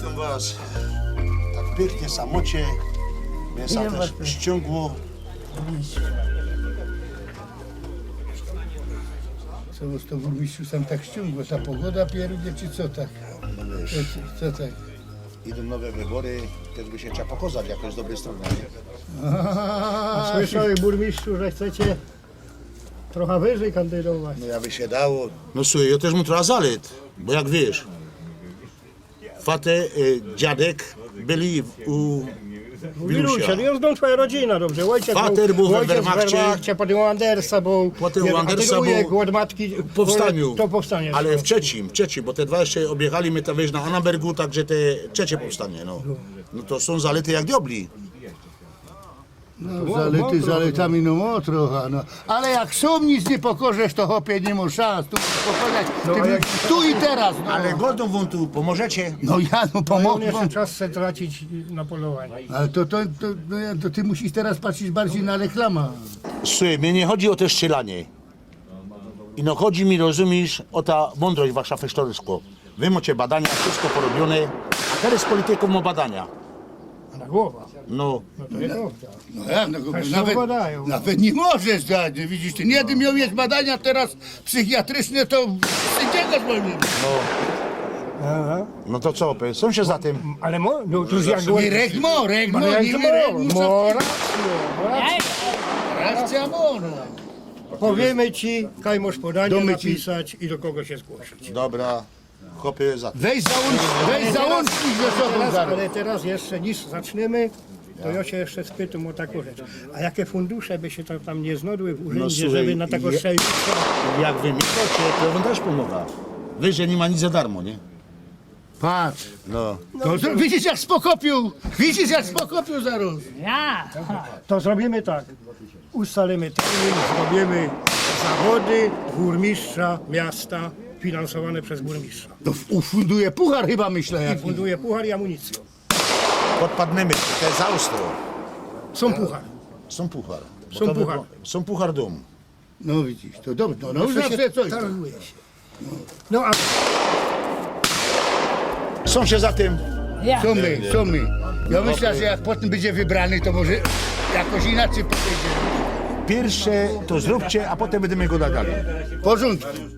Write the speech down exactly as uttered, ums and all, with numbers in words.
Witōm was tak piyknie, samocie. Mie sie tak ściōngło. Co, to burmistrzu, sam tak ściōngło? Ta pogoda pierdnie, czy co tak? No wiysz, co tak? Idōm nowe wybory, tyż by sie trzeba pokozać jakoś z dobryj strōny, niy? A, słyszałeś, burmistrzu, że chcecie trochę wyżej kandydować? No, jakby sie dało. No słuchej, jŏ tyż mōm trocha zalyt, bo jak wiysz, fater, y, dziadek byli u Wilusia. Wilusia. No, znōm twoja rodzina dobrze. Ojciec fater bōł, ojciec w Wehrmachcie. Potym u Andersa bōł. Potym u Andersa bōł. Wujek ôd matki. W powstaniu. To powstanie. Ale w trzecim, w trzecim, bo te dwa jeszcze ôbjechali my to, wiysz, na Annabergu, tak że te trzecie powstanie, no. No to sōm zalyte jak diobli. No, zalyty zalytami, no, mo trocha, no. Ale jak sam nic niy pokorzesz, to, chopie, niy mŏsz szans tu pokozać. Ty musisz tu i teroz, no. Ale gŏdōm wōm tu, pomożecie? No ja, no, pomōgã. Jeszcze czas se tracić na polowanie. Ale to, to, to, no, ja, to ty musisz teroz patrzeć bardzij na reklama. Słuchej, mie niy chodzi ô te strzelanie. Ino chodzi mi, rozumisz, ô ta mōndrość wasza, fesztorsko. Wy mŏcie badania, wszysko porobiōne, a wiele politykōw mŏ badania? A na głowa. No. No to nieprawda. No jak, no, nawet, nawet niy możesz dać, no widzisz, ty jedyn mioł mieć badania teroz psychiatryczne, to syndziego zwolnili. No. Aha. No to co, sōm sie za tym. Ale mo, no to jak... Niy, regmo, regmo, ale jak niy to regmo, mo, mo racjo, mo racjo. Racjo, mo, no. Powiymy ci, kaj mŏsz podanie napisać i do kogo sie zgłosić. Dobra, chopie, za tym. Weź załōncznik, weź załōncznik ze sobōm zaroz. Ale teroz jeszcze niż zacznymy, to jŏ sie jeszcze spytōm ô takõ rzecz. A jake fundusze by sie tam, tam niy znŏdły w urzyndzie, no, słuchej, żeby na takõ je-, strzeliznã? Jak wy mi chcecie, to jŏ wōm tyż pomōgã. Wiysz, niy ma nic za darmo, niy? Patrz. No. To, to widzisz, jak spokopiōł. Widzisz, jak spokopiōł zaroz. Ja. To zrobiymy tak. Ustylymy termin, zrobiymy zawody burmistrza miasta finansowane bez burmistrza. To w-, ufunduje puchar chyba, myślã. I funduje puchar i amunicjōn. Podpadnymy, to je za ôstro. Sōm puchar. Sōm puchar. Sōm puchar. Sōm puchar dōm. No widzisz, to dobrze, no, no już zawsze coś tam. Targuje sie. No a sōm sie za tym? Ja. Sōm my, sōm my. Jŏ myślã, że jak potym bydzie wybrany, to może jakoś inaczyj podejdzie. Piyrsze to zrōbcie, a potym bydymy gŏdali dalij. W porządku.